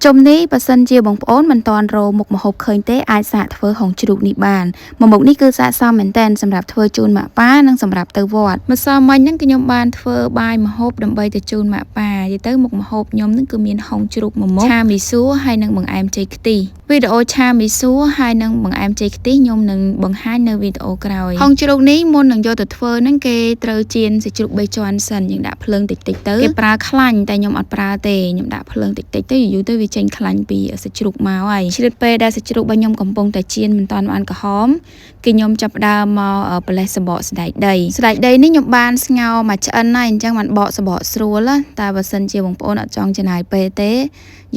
ភ្ជុំនេះបើសិនជាបងប្អូនមិនទាន់រកមុខម្ហូបឃើញទេអាចសាកធ្វើហុងជ្រូកនេះបានមួយមុខនេះគឺស័ក្តិសមមែនទែនសម្រាប់ធ្វើជូនម៉ាក់ប៉ានិងសម្រាប់ទៅវត្តម្សិលមិញហ្នឹងគឺខ្ញុំបានធ្វើបាយម្ហូបដើម្បីទៅជូនម៉ាក់ប៉ានិយាយទៅមុខម្ហូបខ្ញុំហ្នឹងគឺមានហុងជ្រូកមួយមុខឆាមីសួរហើយនិងបង្អែមចេកខ្ទិះវីដេអូឆាមីសួរហើយនិងបង្អែមចេកខ្ទិះខ្ញុំនឹងបង្ហាញនៅវីដេអូក្រោយហុងជ្រូកនេះមុននឹងយកទៅធ្វើហ្នឹងគេត្រូវចៀនសាច់ជ្រូកបីជាន់សិនយើងដាក់ភ្លើងតិចតិចទៅគេប្រើខ្លាញ់តែខ្ញុំអត់ប្រើទេខ្ញុំដាក់ភ្លើងតិចតិចទៅយូរៗទៅវាចេញខ្លាញ់ពីសាច់ជ្រូកមកហើយឆ្លៀតពេលដែលសាច់ជ្រូករបស់ខ្ញុំកំពុងតែចៀនមិនទាន់បានក្រហមគឺខ្ញុំចាប់ផ្ដើមមកប្រលេះសបកសណ្ដែកដីសណ្ដែកដីនេះខ្ញុំបានស្ងោរមកឆ្អិនហើយអញ្ចឹងបានបកសបកស្រួលណាតែបើសិនជាបងប្អូនអត់ចង់ចំណាយពេលទ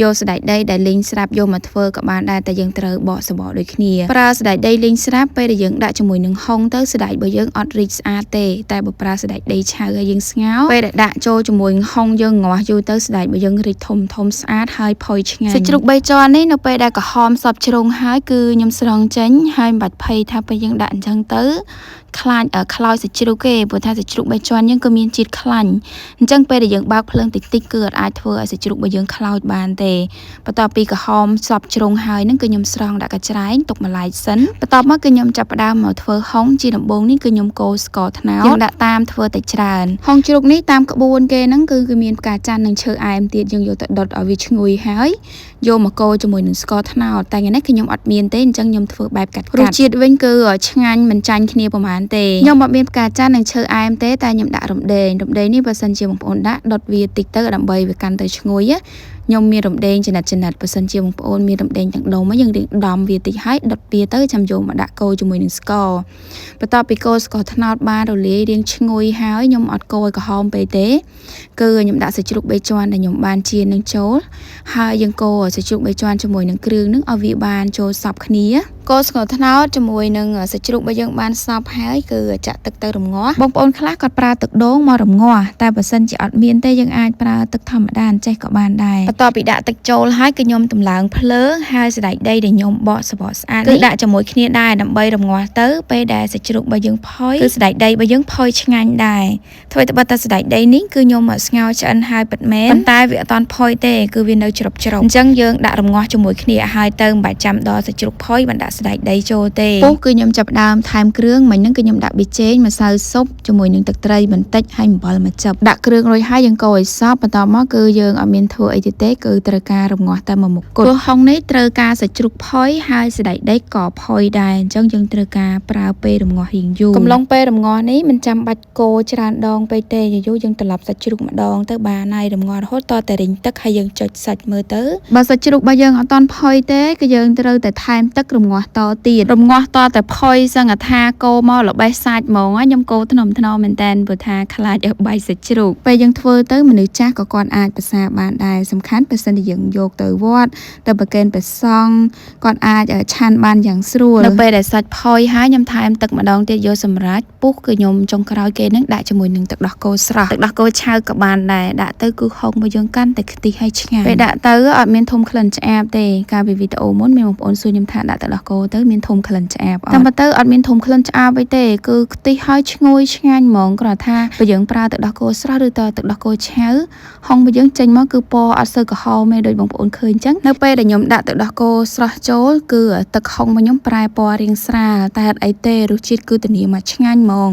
េយកសណ្ដែកដីដែលលីងស្រាប់យកមកធ្វើក៏បានដែរតែយើងត្រូវបកសបកដូចគ្នាប្រើសណ្ដែកដីលីងស្រាប់ពេលដែលយើងដាក់ជាមួយនឹងហុងទៅសណ្ដែករបស់យើងអត់រីកស្អាតទេតែបើប្រើសណ្ដែកដីឆៅហើយយើងស្ងោរពេលដែលដាក់ចូលជាមួយនឹងហុងយើងងាស់យូរទៅសណ្ដែករបស់យើងរីកធំធំស្អាតហើយផុយឆ្ងាញ់សាច់ជ្រូកបីជាន់នេះនៅពេលដែលក្រហមសពជ្រុងហើយគឺខ្ញុំស្រង់ចេញហើយមិនបាច់ភ័យថាពេលយើងដាក់អញ្ចឹងទៅខ្លាចខ្លោចសាច់ជ្រូកទេព្រោះថាសាច់ជ្រូកបីជាន់យើងគឺមានជាតិខ្លាញ់អញ្ចឹងពេលដែលយើងបើកភ្លើងតិចតិចគឺអត់អាចធ្វើឲ្យសាច់ជ្រូករបស់យើងខ្លោចបានទេបន្ទាប់ពីក្រហមសពជ្រុងហើយហ្នឹងគឺខ្ញុំស្រង់ដាក់កញ្ច្រែងទុកម្លាយសិនបន្ទាប់មកគឺខ្ញុំចាប់ផ្ដើមមកធ្វើហុងជាដំបូងនេះគឺខ្ញុំកូរស្ករត្នោតយើងដាក់តាមធ្វើតែច្រើនហុងជ្រូកនេះតាមក្បួនគេហ្នឹងគឺគឺមានផ្កាច័ន្ទនិងឈើអែមទៀតយើងយកទៅដុតឲ្យវាឈ្ងុយហើយយកមកកូរជាមួយនឹងស្ករត្នោតតែថ្ងៃនេះគឺខ្ញុំអត់មានទេអញ្ចឹងខ្ញុំធ្វើបែបកាត់រសជាតិវិញគឺឆ្ងាញ់មិនចាញ់គ្នាប្រហែលទេខ្ញុំអត់មានផ្កាច័ន្ទនិងឈើអែមទេតែខ្ញុំដាក់រំដេងរំដេងនេះបើសិនជាបងប្អូនដាក់ដុតវាតិចទៅដើម្បីវាកាន់តែឈ្ងុយខ្ញុំមានរំដេងចំណិតចំណិតបើសិនជាបងប្អូនមានរំដេងទាំងដុំយើងរៀងដំវាតិចហើយដុតវាទៅចាំយកមកដាក់កូរជាមួយនឹងស្ករបន្ទាប់ពីកូរស្ករត្នោតបានរលាយរៀងឈ្ងុយហើយខ្ញុំអត់កូរឲ្យក្រហមពេកទេគឺខ្ញុំដាក់សាច់ជ្រូកបីជាន់ដែលខ្ញុំបានចៀននឹងចូលហើយយើងកូរសាច់ជ្រូកបីជាន់ជាមួយនឹងគ្រឿងនឹងឲ្យវាបានចូលសព្វគ្នាកូរស្ករត្នោតជាមួយនឹងសាច់ជ្រូករបស់យើងបានសព្វហើយគឺចាក់ទឹកទៅរំងាស់បងប្អូនខ្លះគាត់ប្រើទឹកដូងមករំងាស់តែបើសិនជាអត់មានទេយើងអាចប្រើទឹកធម្មតាអញ្ចេះក៏បានដែរបន្ទាប់ពីដាក់ទឹកចូលហើយគឺខ្ញុំតម្លើងភ្លើងហើយសណ្ដែកដីដែលខ្ញុំបកសបកស្អាតគឺដាក់ជាមួយគ្នាដែរដើម្បីរំងាស់ទៅពេលដែលសាច់ជ្រូករបស់យើងផុយគឺសណ្ដែកដីរបស់យើងផុយឆ្ងាញ់ដែរធ្វើត្បិតតែសណ្ដែកដីនេះគឺខ្ញុំស្ងោរឆ្អិនហើយពិតមែនប៉ុន្តែវាអត់ទាន់ផុយទេគឺវានៅជ្រុបជ្រុបអញ្ចឹងយើងដាក់រំងាស់ជាមួយគ្នាឲ្យហើយទៅមិនបាច់ចាំដល់សាច់ជ្រូកផុយបានដាក់សណ្ដែកដីចូលទេពុះគឺខ្ញុំចាប់ផ្ដើមថែមគ្រឿងមិញហ្នឹងគឺខ្ញុំដាក់ប៊ីចេងម្សៅស៊ុបជាមួយនឹងទឹកត្រីបន្តិចហើយអំបិលមួយចិបដាក់គ្រឿងរួចហើយយើងកូរឲ្យសព្វបន្ទាប់មកគឺយើងអត់មានធ្វើអីទៀតទេគឺត្រូវការរំងាស់តែមួយមុខគត់ព្រោះហុងនេះត្រូវការសាច់ជ្រូកផុយហើយសណ្ដែកដីក៏ផុយដែរអញ្ចឹងយើងត្រូវការប្រើពេលរំងាស់រៀងយូរកំឡុងពេលរំងាស់នេះមិនចាំបាច់កូរច្រើនដងពេកទេយូរៗយើងត្រឡប់សាច់ជ្រូកម្ដងទៅបានហើយរំងាស់រហូតតតែរីងទឹកហើយយើងចុចសាច់មើលទៅបើសាច់ជ្រូករបស់យើងអត់ទាន់ផុយទេគឺយើងត្រូវតែថែមទឹករំងាស់តទៀតរំងាស់តតែផុយសឹងថាកូរមកល្បេះសាច់ហ្មងខ្ញុំកូរថ្នមថ្នមមែនតើព្រោះថាខ្លាចឲ្យបែកសាច់ជ្រូកពេលយើងធ្វើទៅមនុស្សចាស់ក៏គាត់អាចប្រសាបានដែរសំខាន់បើសិនជាយើងយកទៅវត្តទៅប្រគេនព្រះសង្ឃគាត់អាចឆាន់បានយ៉ាងស្រួលនៅពេលដែលសាច់ផុយហើយខ្ញុំថែមទឹកម្ដងទៀតយកសម្រាប់ពុះគឺខ្ញុំចុងក្រោយគេនឹងដាក់ជាមួយនឹងទឹកដោះគោស្រស់ទឹកដោះគោឆៅក៏បានដែរដាក់ទៅគឺហុងរបស់យើងកាន់តែខ្ទិះហើយឆ្ងាញ់ពេលដាក់ទៅអត់មានធុំក្លិនឆ្អាបទេកាលពីវីដេអូមុនមានបងប្អូនសួរខ្ញុំថាដាក់ទឹកដោះគោទៅមានធុំក្លិនឆ្អាបអត់តាមទៅអត់មានធុំក្លិនឆ្អាបអីទេគឺខ្ទិះហើយឈ្ងុយឆ្ងាញ់ហ្មងគ្រាន់ថាបើយើងប្រើទឹកដោះគោស្រស់ឬតទឹកដោះគោឆៅហុងរបស់យើងចេញមកគឺពណ៌អត់សូវក្រហមទេដូចបងប្អូនឃើញអញ្ចឹងនៅពេលដែលខ្ញុំដាក់ទឹកដោះគោស្រស់ចូលគឺទឹកហុងរបស់ខ្ញុំប្រែពណ៌រាងស្រាលតែអត់អីទេរសជាតិគឺធានាមកឆ្ងាញ់ហ្មង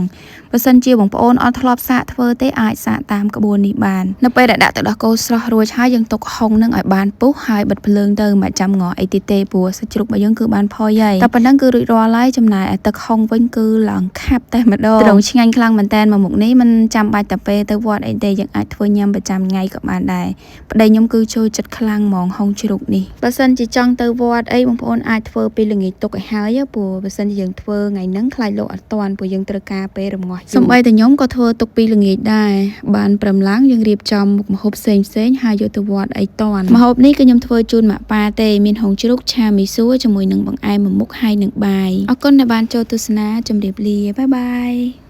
បើសិនជាបងប្អូនអត់ធ្លាប់សាកធ្វើទេអាចសាកតាមក្បួននេះបាននៅពេលដែលដាក់ទឹកដោះគោស្រស់រួចហើយយើងទុកហុងនឹងឲ្យបានពុះហើយបិទភ្លើងទៅមិនចាំងអីទៀតទេព្រោះសាច់ជ្រូករបស់យើងគឺបានផុយហើយតែប៉ុណ្ណឹងគឺរួចរាល់ហើយចំណែកឯទឹកហុងវិញគឺឡើងខាប់តែម្ដងត្រង់ឆ្ងាញ់ខ្លាំងមែនតើមកមុខនេះមិនចាំបាច់តែពេលទៅវត្តអីទេយើងអាចធ្វើញ៉ាំប្រចាំថ្ងៃក៏បានដែរប្តីខ្ញុំគឺចូលចិត្តខ្លាំងហ្មងហុងជ្រូកនេះបើសិនជាចង់ទៅវត្តអីបងប្អូនអាចធ្វើពេលល្ងាចទុកឲ្យហើយព្រោះបើសិនជាយើងធ្វើថ្ងៃហ្នឹងខ្លាចលោកអត់ទាន់ព្រោះយើងត្រូវការពេលរំងាស់យូរសំបីតែខ្ញុំក៏ធ្វើទុកពីល្ងាចដែរបានព្រឹមឡើងយើងរៀបចំមុខម្ហូបផ្សេងផ្សេងហើយយកទៅវត្តអីទាន់ម្ហូបនេះគឺខ្ញុំធ្វើជូនម៉ាក់ប៉ាទេមានហុងជ្រូកឆាមីសួរជាមួយនឹងបង្អែមមួយមុខហើយនឹងបាយអរគុណដែលបានចូលទស្សនាជម្រាបលាបាយបាយ។